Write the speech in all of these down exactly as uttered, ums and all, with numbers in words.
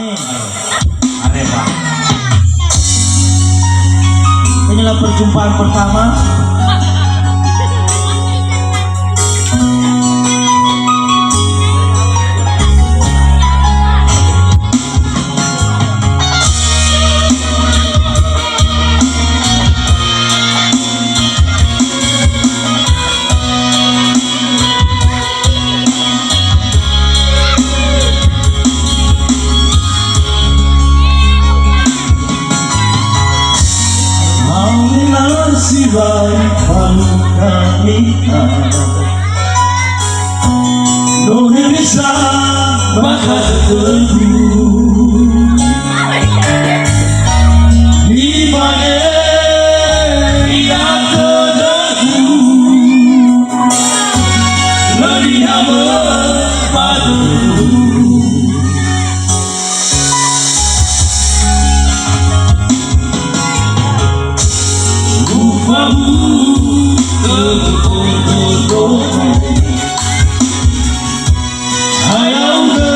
Arema. Inilah perjumpaan pertama. Ha'u'ila sibai falukha niha. No hewisa bakha dödögu. Imane ia dödögu. Lö niha möi ba dödögu. Ufahu khögu khondrondrögu. Aya'ugö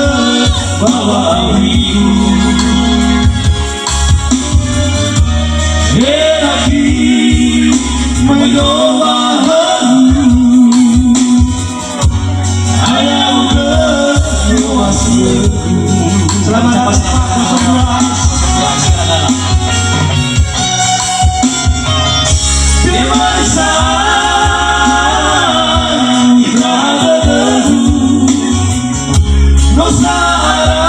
ba wa'aurigu. He rakhi, möi dödögu. Aya'ugö ni'omasi'ögu. Selamat dapat tempat kosong dua. Terima kasih. No sa'ara,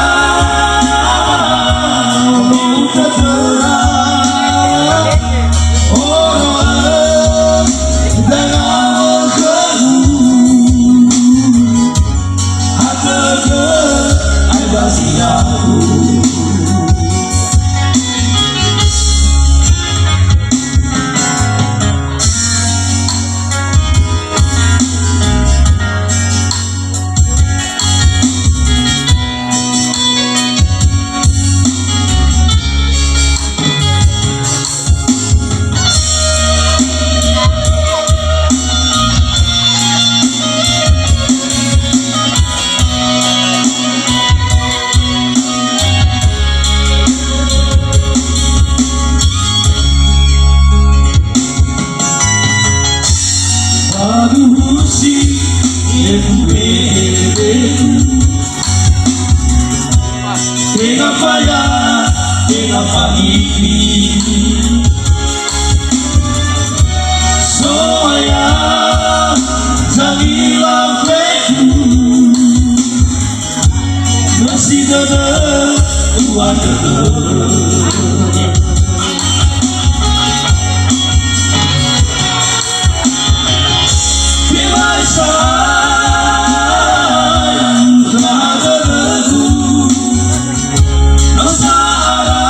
no utötöra, oro'ö, dangawö khögu, hatögö, ae ba sinau. Faduhusi fefu be'e-be'e. Tenga faya, tenga fa'ifi. So'aya zangila fefu. Mösi dödö, ua dödö. Tebai sa dödögu, no sa'ara,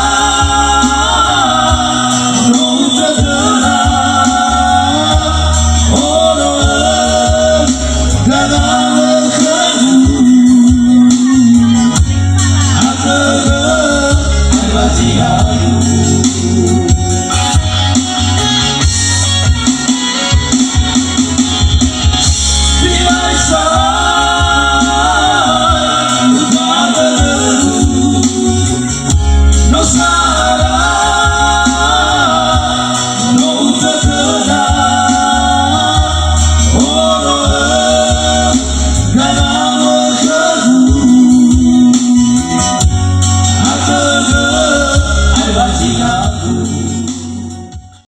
no utötöra, oro'ö, dangawö khögu. Hatögö, ae ba sinau. Tebai sa dödögu, no sa'ara, no utötöra, oro'ö, dangawö khögu. Hatögö, ae ba sinau.